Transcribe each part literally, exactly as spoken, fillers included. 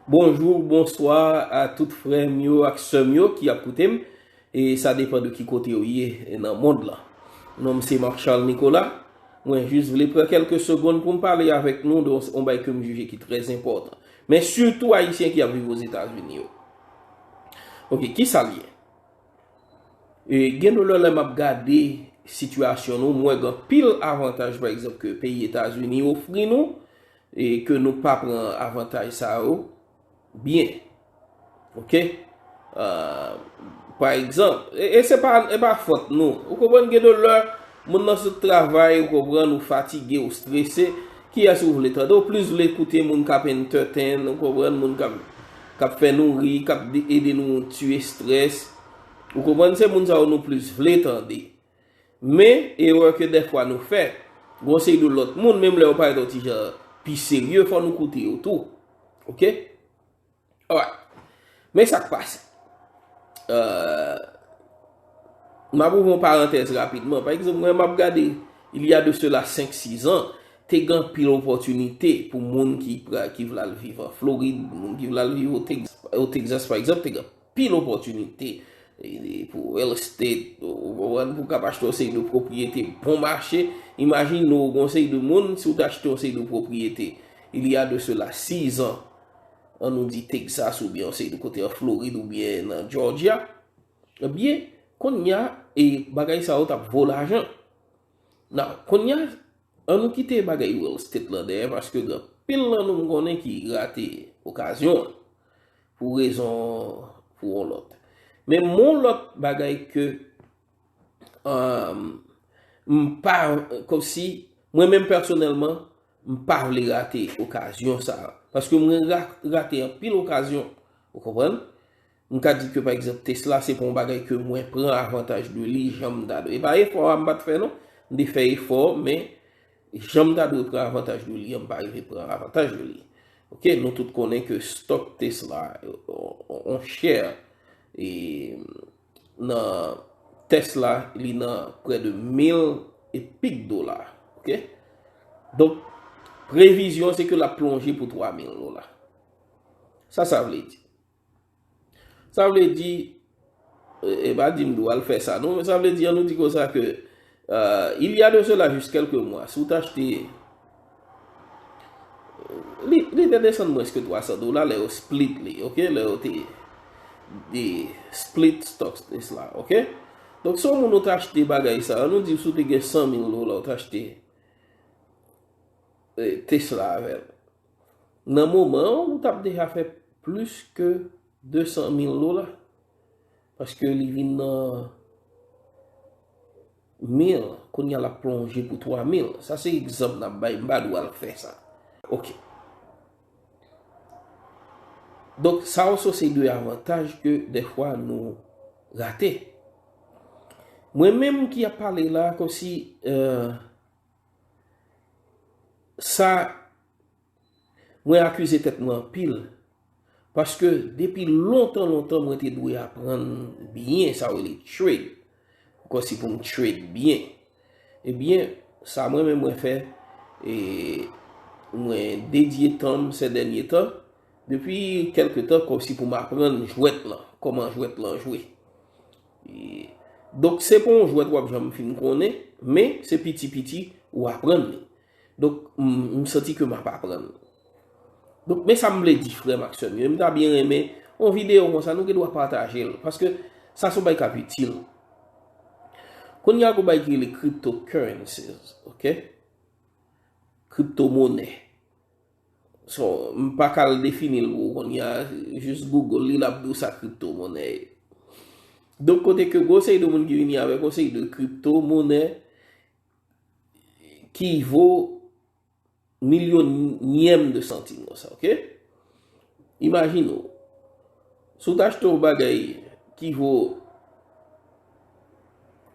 Bonjou, bonswa a tout frè m yo ak sè m yo ki ap koute m. E sa depann de ki kote yo ye nan mond lan. Non m se Marchal Nicolas. Mwen jis vle pran kèlke segonn pou m pale avèk nou de yon bagay ke m jije ki trè enpòtan. Men sitou Ayisyen ki ap viv Ozetazini yo. Ok, ki sa l ye? E gen de lè lè m ap gade sitiyasyon nou, m wè gen anpil avantaj, pa egzanp, ke peyi Etazini ofri nou, e ke nou pa pran avantaj sa yo byen. Ok? Ah, pa egzanp, e, e se pa, e pa fòt nou. Ou konprann, gen de lè, moun nan sot travay, ou konprann, ou fatige, ou strese. Kiyès ou vle tande? Ou plis vle koute moun k ap entertain, ou konprann, moun k ap, k ap fè nou ri, k ap de- ede nou tiye strès. Ou konprann, se moun sa yo nou plis vle tande. Men, erè ke dèfwa nou fè, gon seri de lòt moun, menm lè yo parèt yon ti jan pi serye, fò nou koute yo tou. Ok? Alright. Men sa k pase. Euh, m ap ouvri yon parantèz rapidman. Pa egzanp, mwen m ap gade, il y a de cela senk, sis an, te gen anpil opòtinite pou moun ki, pra- ki vle al viv an Florid, moun ki vle al viv o Tex- o Texas, pa egzanp, te gen anpil opòtinite e, e pou real estate, ou konprann, pou w kab achte yon seri de pwopriyete bon mache. Imajine w, gon seri de moun, si w ta achte yon seri de pwopriyete, il y a de cela sis an, an nou di Texas oubyen yon seri de kote an Florid oubyen nan Georgia, ebyen, kounye a, e bagay sa yo t ap vo lajan. Now, kounye a, an nou kite bagay real estate lan dèyè, paske gen anpil nan nou m konnen ki rate okazyon an, pou rezon, pou yon lòt. Men m gon lòt bagay ke, um, m pa, kòmsi, mwen menm pèsonèlman, m pa vle rate okazyon sa a. Paske mwen ra- rate anpil okazyon. Ou konprann? M ka di ke, pa egzanp, Tesla, se pa yon bagay ke mwen pran avantaj de li, jan m ta dwe. E pa efò a m pa t fè, non. M te fè efò, men jan m ta dwe pran avantaj de li an, m pa rive pran avantaj de li. Ok, nou tout konnen ke stock Tesla, on, on share, e nan Tesla, li nan prè de mil e pik dola. Ok? Donk, previzyon se ke l ap plonje pou twa mil dola. Sa sa vle di? Sa vle di, e, e pa di m dwe al fè sa, non, men sa vle di, an nou di konsa ke, euh, il y a de cela juste quelques mois, si w t achte, li, li te desann mwens ke twa san dola, lè yo split li, ok? Lè yo te, te split stocks Tesla, ok? Donk, si yon moun ou t achte bagay sa, an nou di si w te gen san mil dola, ou t achte, e, Tesla avè l. Nan moman an, ou t ap deja fè plis ke de san mil dola. Paske li vin nan mil, kounye a l ap plonje pou twa mil. Sa se egzanp n ap bay, m pa di w al fè sa. Ok. Donk, sa yo se de avantaj ke dèfwa nou rate. Mwen menm ki ap pale la, kòmsi, euh, sa, mwen akize tèt mwen anpil. Paske depi lontan, lontan, mwen te dwe aprann byen sa yo rele trade. Kòmsi pou m trade byen. Ebyen, sa mwen menm mwen fè, e mwen dedye tan m sè dènye tan, depi kèlke tan, kòmsi pou m aprann jwèt lan, kòman jwèt lan jwe. E, donk, se pa yon jwèt w ap janm fin konnen, men se piti piti ou aprann li. Donk, m, m santi ke m ap aprann. Donk, men sa m vle di, frè m ak sè m yo, m ta byen renmen yon videyo konsa, nou gen dwa pataje l, paske sa se yon bagay k ap itil. Kounye a, gon bagay ki rele cryptocurrencies, ok? Kripto monè. So, m pa ka al defini l pou ou kounye a, jis Google li, l ap di w sa kripto monè ye. Donk, kote ke gon seri de moun ki vini avèk yon seri de kripto monè ki vo milyonyèm de santim konsa, ok? Imajine w, si w ta achte yon bagay ki vo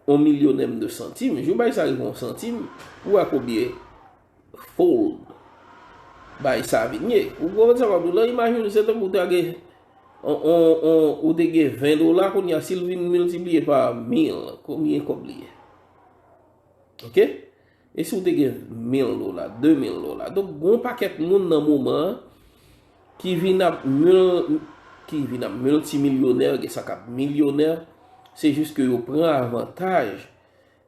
yon milyonyèm de santim, jou bagay sa rive yon santim, ou wè konbyen fold bagay sa vin ye. Ou konprann sa m ap di w lan? Imajine w, se tankou w ta gen, on, on, on, ou te gen ven dola, kounye a, si l vin miltipliye pa mil, konbyen kòb li ye? Ok? E si w te gen mil dola, de mil dola? Donk, gon pakèt moun nan moman an, ki vin ap mil, ki vin ap miltimilyonè, gen sa k ap milyonè, se jis ke yo pran avantaj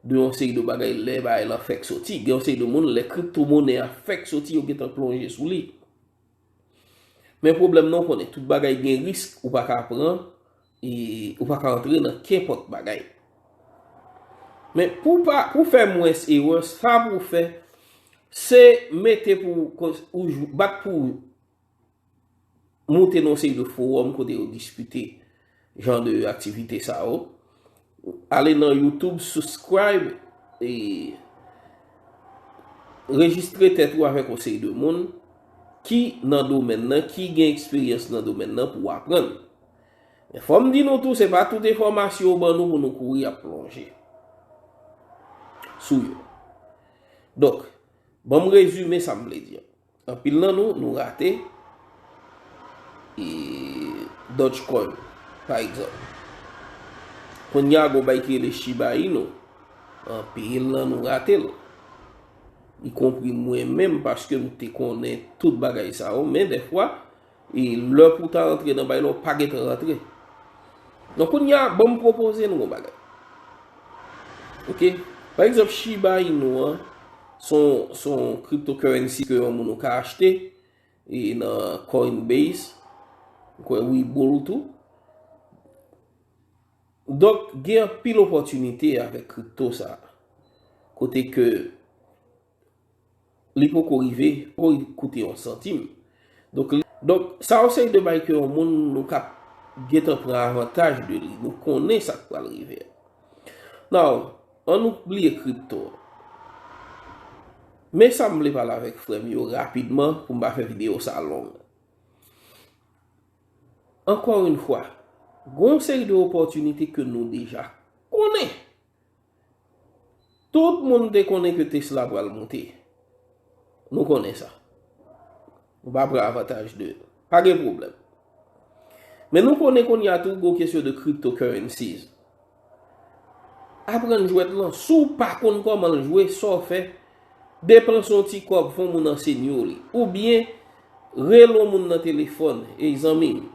de yon seri de bagay lè bagay lan fèk soti. Gen yon seri de moun, lè kriptomonè a fèk soti, yo gentan plonje sou li. Men pwoblèm nan, ou konnen, tout bagay gen risk, ou pa ka pran, e ou pa ka antre nan kenpòt bagay. Men pou pa, pou fè mwens erè, sa pou w fè, se mete pou w, ou jwe, bat pou w moute nan yon seri de fowòm kote yo diskite jan de aktivite sa yo. Ale nan YouTube, subscribe, e rejistre tèt ou avèk yon seri de moun ki nan domèn nan, ki gen eksperyans nan domèn nan pou w aprann. Men fò m di nou tou, se pa tout enfòmasyon yo ban nou pou nou kouri ap plonje sou yo. Donk, ban m rezime sa m vle di an. Anpil nan nou, nou rate, e, Dogecoin, pa egzanp. Kounye a, gon bagay ki rele Shiba Inu. Anpil nan nou rate l. Ikonpri mwen menm, paske m te konnen tout bagay sa yo, men dèfwa, e lè pou w ta rantre nan bagay la, w pa gentan rantre. Donk, kounye a, ban m pwopoze nou yon bagay. Ok? Pa egzanp, Shiba Inu an, se yon, se yon cryptocurrency ke yon moun ou ka achte, e nan Coinbase, m kwè Webull tou. Donk, gen anpil opòtinite avèk kripto sa a. Kote ke li poko rive, poko koute yon santim. Donk, li, donk, sa yo se de bagay ke yon moun nou ka gentan pran avantaj de li. Nou konnen sa k pral rive a. Now, ann nou bliye kripto. Men sa m vle pale avèk frè m yo rapidman pou m pa fè videyo sa long. Ankò yon fwa, gon seri de opòtinite ke nou deja konnen. Tout moun te konnen ke Tesla pral monte. Nou konnen sa. Nou pa pran avantaj de. Pa gen pwoblèm. Men nou konnen kounye a tou gon kesyon de cryptocurrencies. Aprann jwèt lan. Si w pa konn kòman l jwe, sa w fè, depanse yon ti kòb, fè yon moun anseye w li. Oubyen, rele yon moun nan telefòn, ey zanmi m.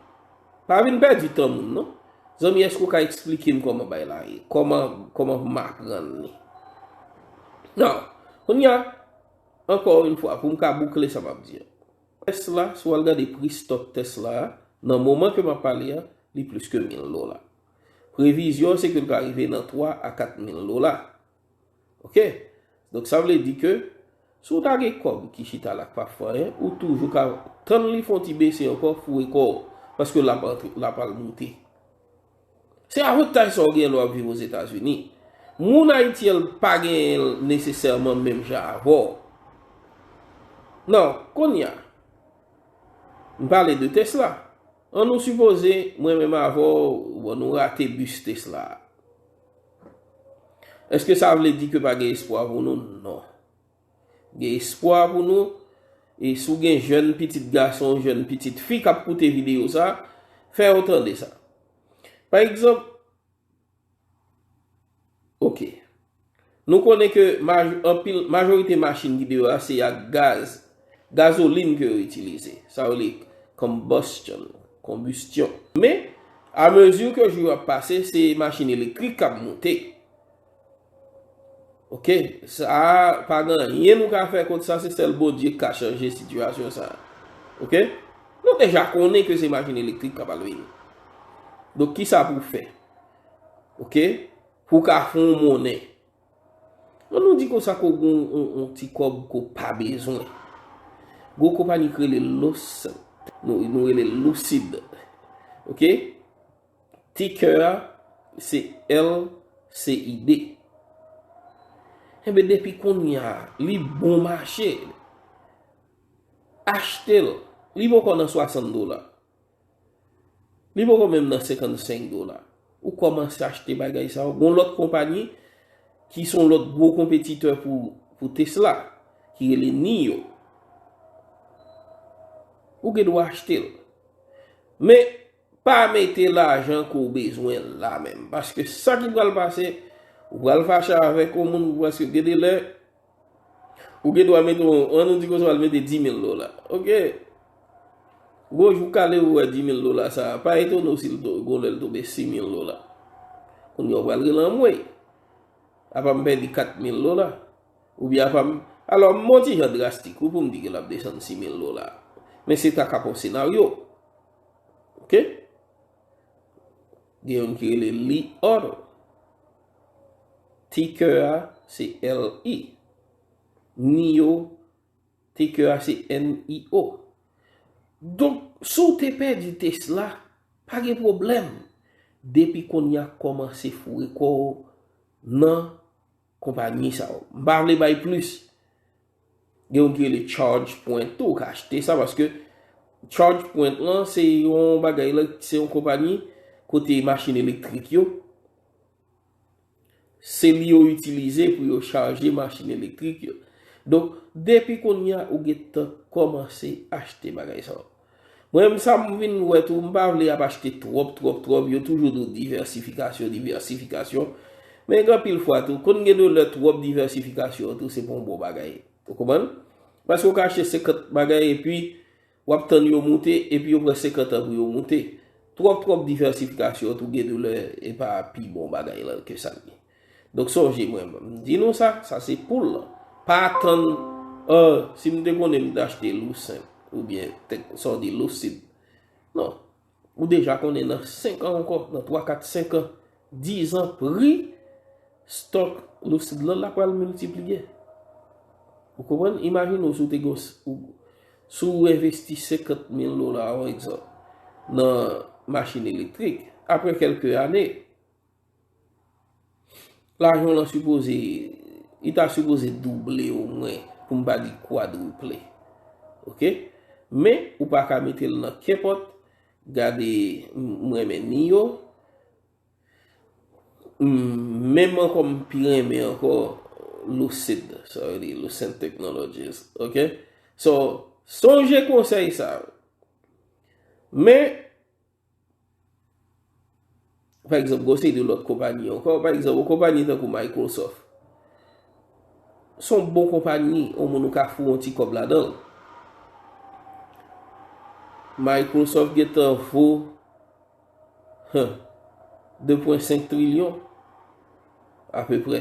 Pa vin pèdi tan moun, non. Zanmi, èske w ka eksplike m kòman bagay la ye? Kòman, kòman pou m aprann li? Now, kounye a, ankò yon fwa, pou m ka boukle sa m ap di an. Tesla, si w al gade pri stock Tesla a, nan moman ke m ap pale a, li plis ke mil dola. Previzyon se ke l ka rive nan twa a kat mil dola. Ok? Donk, sa vle di ke, si w ta gen kòb ki chita la k pa fè anyen, ou toujou ka tann li fè yon ti bese ankò, foure kò w, paske l ap antre, l ap al moute. Se avantaj sa w genyen lè w ap viv Ozetazini. Moun Ayiti an pa genyen l nesesèman menm jan avè w. Non, kounye a, m pale de Tesla. Ann nou sipoze, mwen menm avè w, bon, nou rate bis Tesla a. Èske sa vle di ke pa gen espwa pou nou? Non. Gen espwa pou nou. E si w gen jèn pitit gason, jèn pitit fi k ap koute videyo sa, fè yo tande sa. Pa egzanp, ok. Nou konnen ke maj-, anpil, majorite machin ki deyò a, se ak gaz, gazolin ke yo itilize. Sa yo rele combustion, konbistyon. Men, amezi ke jou yo ap pase, se machin elektrik k ap monte. Ok? Sa a, pa gen anyen nou ka fè kont sa, se sèl Bondye k ka chanje sitiyasyon sa a. Ok? Nou deja konnen ke se machin elektrik k ap al vini. Donk, kisa pou w fè? Ok? Pou w ka fè yon monnen. Ann nou di konsa ke w gen yon, yon, yon ti kòb ke w pa bezwen. Gon konpayi ki rele Lucid. Nou, nou rele Lucid. Ok? Ticker a, se L C I D. Enben, depi kounye a, li bon mache. Achte l. Li poko nan swasant dola. Li poko menm nan senkannsenk dola. Ou kòmanse achte bagay sa yo. Gon lòt konpayi ki se yon lòt gwo konpetitè pou, pou Tesla, ki rele NIO. Ou gen dwa achte l. Men, pa mete lajan ke w bezwen la menm. Paske sa ki pral pase, ou pral fache avèk yon moun, ou prèske gen de lè, ou gen dwa mete, ann nou di konsa, w al mete dis mil dola. Ok? Gon jou kale ou wè dis mil dola sa a, pa etone w si l to- gon lè l tonbe sis mil dola. Kounye a w pral rele anmwey. Apa m pèdi kat mil dola? Oubyen apa m. Alò, m yon ti jan drastik, wi, pou m di ke l ap desann sis mil dola. Men se ta ka pa yon senaryo. Oke? Gen youn ki rele Li Auto. Ticker a se L I. Nio, ticker a se N I O. Donk, si w te pèdi Tesla, pa gen pwoblèm. Depi kounye a kòmanse foure kò w nan konpayi sa yo. M pa vle bay plis. Gen youn ki rele ChargePoint tou, ou ka achte sa paske ChargePoint lan se yon bagay la, se yon konpayi kote machin elektrik yo, se li yo itilize pou yo chaje machin elektrik yo. Donk, depi kounye a, ou gentan kòmanse achte bagay sa yo. Mwen menm sa m vin wè tou, m pa vle ap achte twòp, twòp, twòp, yo toujou di w divèsifikasyon, divèsifikasyon. Men gen anpil fwa tou, konn gen de lè twòp divèsifikasyon tou, se pa yon bon bagay. Ou konprann? Paske w ka achte senkant bagay epi w ap tann yo moute, epi yo pran senkant an pou yo moute. Twòp, twòp divèsifikasyon tou, gen de lè e pa pi bon bagay la ke sa l ye. Donk, sonje mwen, m di nou sa, sa se poul lan. Pa tann, ah, si m te konnen m t achte Lucent, oubyen, sa w di, Lucid. Non. Ou deja konnen nan senk an ankò, nan twa, kat, senk an, diz an, pri stòk Lucid lan la pral miltipliye. Ou konprann? Imajine w si w te gen, si w envesti senkant mil dola, yon egzanp, nan machin elektrik. Apre kèlke ane, lajan w lan sipoze, li ta sipoze double omwen, pou m pa di kwadriple. Oke? Men, ou pa ka mete l nan kenpòt. Gade, m renmen Nio. M, menm ankò, m pi renmen ankò Lucid, sa vle di Lucent Technologies. Oke? So, sonje konsèy sa yo. Men, pa egzanp, gen yon seri de lòt konpayi ankò. Pa egzanp, yon konpayi tankou Microsoft. Se yon bon konpayi, yon moun ou ka foure yon ti kòb ladan l. Microsoft gentan vo, hmm, de pwen senk trilyon, apeprè.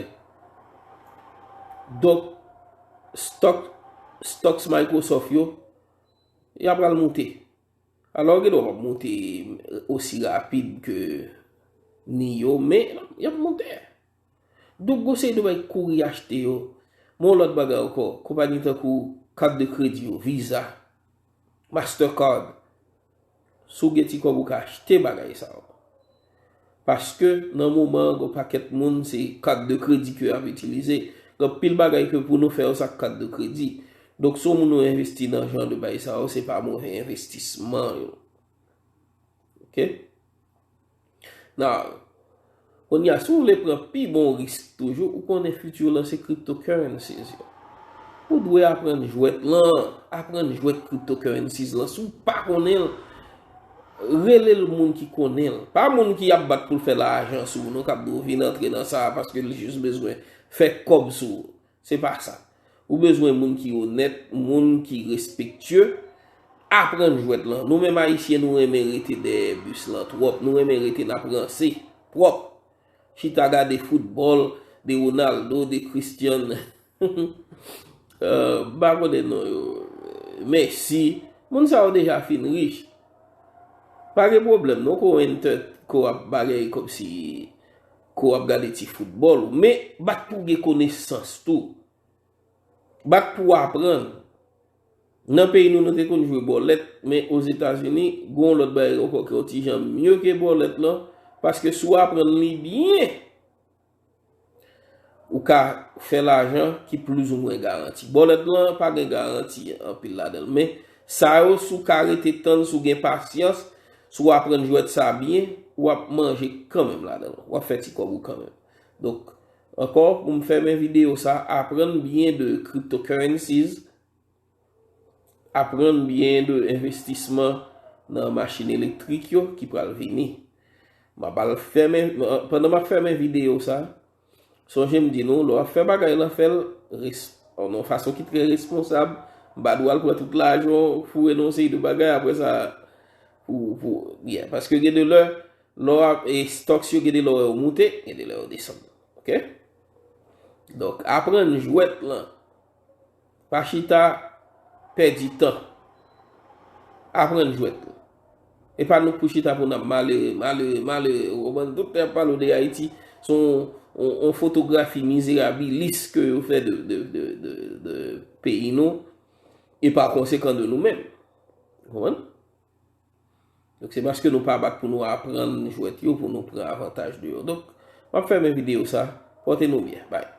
Donk, stòk, stocks Microsoft yo, y ap pral moute. Alò, gen dwa p ap moute osi rapid ke Nio, men y ap moute. Donk, gon seri de bagay kouri achte yo. Men yon lòt bagay ankò, konpayi tankou kat de kredi yo, Visa, Mastercard, si w gen ti kòb ou ka achte bagay sa yo. Paske nan moman an, gen pakèt moun se kat de kredi ke y ap itilize. Gen anpil bagay ke pou nou fè yo sa ak kat de kredi. Donk, si yon moun ou envesti nan jan de bagay sa yo, se pa move envestisman yo. Oke? Now, kounye a, si w vle pran pi bon risk toujou, ou konnen future lan se cryptocurrencies yo. Ou dwe aprann jwèt lan, aprann jwèt cryptocurrencies lan. Si w pa konnen l, rele l moun ki konnen l. Pa moun ki ap bat pou l fè lajan sou ou, non, k ap di w vin antre nan sa a paske l jis bezwen fè kòb sou ou. Se pa sa. Ou bezwen moun ki onèt, moun ki respektye. Aprann jwèt lan. Nou menm Ayisyen, nou renmen rete dèyè bis lan twòp. Nou renmen rete n ap ranse twòp. Chita gade foutbòl de Ronaldo, de Christian. Euh, m pa konnen non yo. Messi. Moun sa yo deja fin rich. Pa gen pwoblèm non, ko enter, ko ap bagay kòmsi ko ap gade ti foutbòl ou. Men, bat pou gen konesans tou. Bat pou aprann. Nan peyi nou, nou te konn jwe bòlèt, men Ozetazini, gen yon lòt bagay ankò ki yon ti jan mye ke bòlèt lan, paske si w aprann li byen, ou ka fè lajan ki plizoumwen garanti. Bòlèt lan pa gen garanti anpil ladan l, men sa yo, si w ka rete tann, si w gen pasyans, si w aprann jwèt sa byen, w ap manje kanmenm ladan l. W ap fè ti kòb ou kanmenm. Donk, ankò, pou m fèmen videyo sa, aprann byen de cryptocurrencies, aprann byen de envestisman nan machin elektrik yo ki pral vini. M ap al fèmen, pandan m ap fèmen videyo sa, sonje m di nou, lè w ap fè bagay lan, fè l res-, nan yon fason ki trè responsab. M pa di w al pran tout lajan w, foure nan yon seri de bagay, apre sa, Pou, pou, yeah, paske gen de lè, lè w ap, e stocks yo gen de lè w wè yo moute, gen de lè yo desann. Ok? Donk, aprann jwèt lan. Pa chita pèdi tan. Aprann jwèt lan. E pa nou k pou chita pou n ap malere, malere, malere. Ou konprann? Tout lè y ap pale w de Ayiti, se yon, yon, yon fotografi mizerabilis ke yo fè de, de, de, de, de peyi nou, e pa konsekan de nou menm. Ou konprann? Donk, se paske nou pa bat pou nou aprann jwèt yo, pou nou pran avantaj de yo. Donk, m ap fèmen videyo sa. Pòte nou byen. Bye.